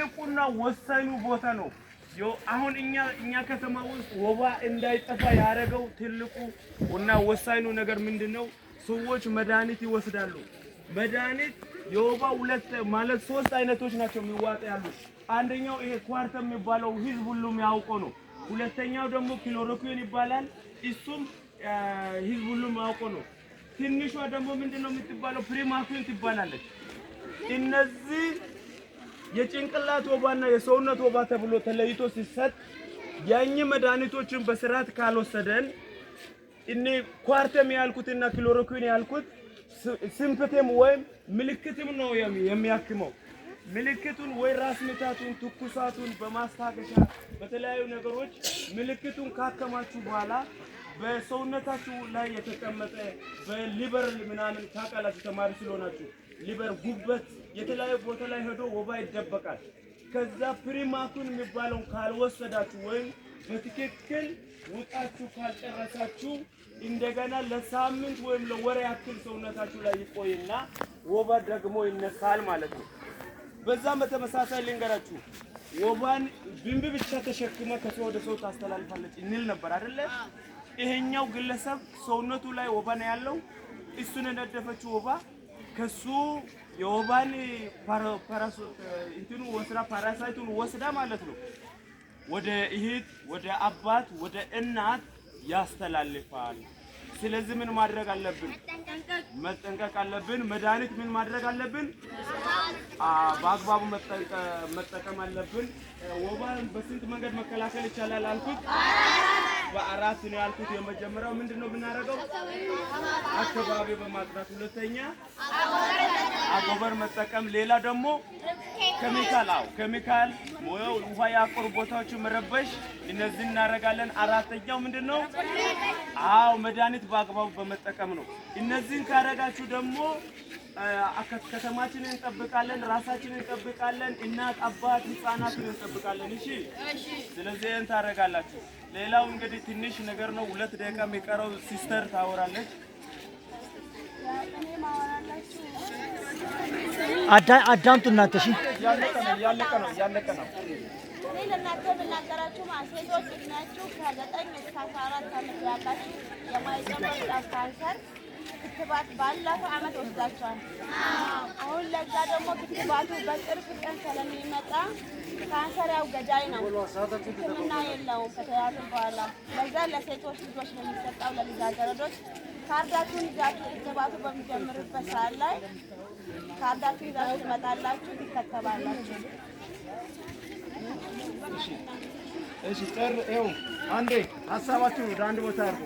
ትልቁና ወሳኙ ቦታ ነው። አሁን እኛ ከተማ ውስጥ ወባ እንዳይጠፋ ያደረገው ትልቁ እና ወሳኙ ነገር ምንድን ነው? ሰዎች መድኃኒት ይወስዳሉ። መድኃኒት የወባ ሁለት ማለት ሶስት አይነቶች ናቸው የሚዋጥ ያሉት። አንደኛው ይሄ Coartem የሚባለው ህዝብ ሁሉም ያውቀው ነው። ሁለተኛው ደግሞ chloroquine ይባላል። እሱም ህዝብ ሁሉም ያውቀው ነው። ትንሿ ደግሞ ምንድን ነው የምትባለው? Primaquine ትባላለች። እነዚህ የጭንቅላት ወባና የሰውነት ወባ ተብሎ ተለይቶ ሲሰጥ ያኝ መድኃኒቶችን በስርዓት ካልወሰደን እኔ Coartem ያልኩትና chloroquine ያልኩት symptom ወይም ምልክትም ነው የሚያክመው። ምልክቱን ወይ ራስ ምታቱን፣ ትኩሳቱን በማስታገሻ በተለያዩ ነገሮች ምልክቱን ካከማችሁ በኋላ በሰውነታችሁ ላይ የተቀመጠ በ liver ምናምን ታውቃላችሁ፣ ተማሪ ስለሆናችሁ liver፣ ጉበት፣ የተለያዩ ቦታ ላይ ሄዶ ወባ ይደበቃል። ከዛ primaquine የሚባለውን ካልወሰዳችሁ ወይም በትክክል ውጣችሁ ካልጨረሳችሁ እንደገና ለሳምንት ወይም ለወር ያክል ሰውነታችሁ ላይ ይቆይና ወባ ደግሞ ይነሳል ማለት ነው። በዛም በተመሳሳይ ልንገራችሁ፣ ወባን ቢንቢ ብቻ ተሸክመ ከሰው ወደ ሰው ታስተላልፋለች እንል ነበር አይደለ? ይሄኛው ግለሰብ ሰውነቱ ላይ ወባ ነው ያለው። እሱን የነደፈችው ወባ ከሱ የወባን እንትኑ ወስዳ parasite ኡን ወስዳ ማለት ነው ወደ እህት፣ ወደ አባት፣ ወደ እናት ያስተላልፋል። ስለዚህ ምን ማድረግ አለብን? መጠንቀቅ አለብን። መድኃኒት ምን ማድረግ አለብን? በአግባቡ መጠቀም አለብን። ወባን በስንት መንገድ መከላከል ይቻላል አልኩት? በአራት ነው ያልኩት። የመጀመሪያው ምንድን ነው የምናደርገው? አካባቢ በማጽዳት፣ ሁለተኛ አጎበር መጠቀም፣ ሌላ ደግሞ ኬሚካል፣ አዎ ኬሚካል ውሃ ያቆሩ ቦታዎችን መረበሽ፣ እነዚህ እናደርጋለን። አራተኛው ምንድን ነው? አዎ መድኃኒት በአግባቡ በመጠቀም ነው። እነዚህን ካደረጋችሁ ደግሞ ከተማችንን እንጠብቃለን፣ ራሳችንን እንጠብቃለን፣ እናት አባት ህፃናትን እንጠብቃለን። እሺ፣ ስለዚህ ይህን ታደርጋላችሁ። ሌላው እንግዲህ ትንሽ ነገር ነው፣ 2 ደቂቃ የሚቀረው sister ታወራለች። እኔ ማወራላችሁ አዳምጡ እናንተ እሺ። እያለቀ ነው፣ እያለቀ ነው፣ እያለቀ ነው። እኔ ለእናንተ የምናገራችሁ ማለት ሴቶች እድሜያችሁ ከ9 እስከ 14 ዓመት ያላችሁ የማህፀን ጫፍ ካንሰር ክትባት ባለፈው ዓመት ወስዳችኋል። አሁን ለዛ ደግሞ ክትባቱ በቅርብ ቀን ስለሚመጣ ካንሰር ያው ገዳይ ነው፣ ሕክምና የለውም ከተያዝን በኋላ። ለዛ ለሴቶች ልጆች ነው የሚሰጠው፣ ለልጃገረዶች። ካርዳችሁን ይዛችሁ ክትባቱ በሚጀምርበት ሰዓት ላይ ካርዳችሁ ይዛችሁ ትመጣላችሁ፣ ትከተባላችሁ። እሺ ጨር ይኸው አንዴ ሀሳባችሁ ወደ አንድ ቦታ አድርጉ።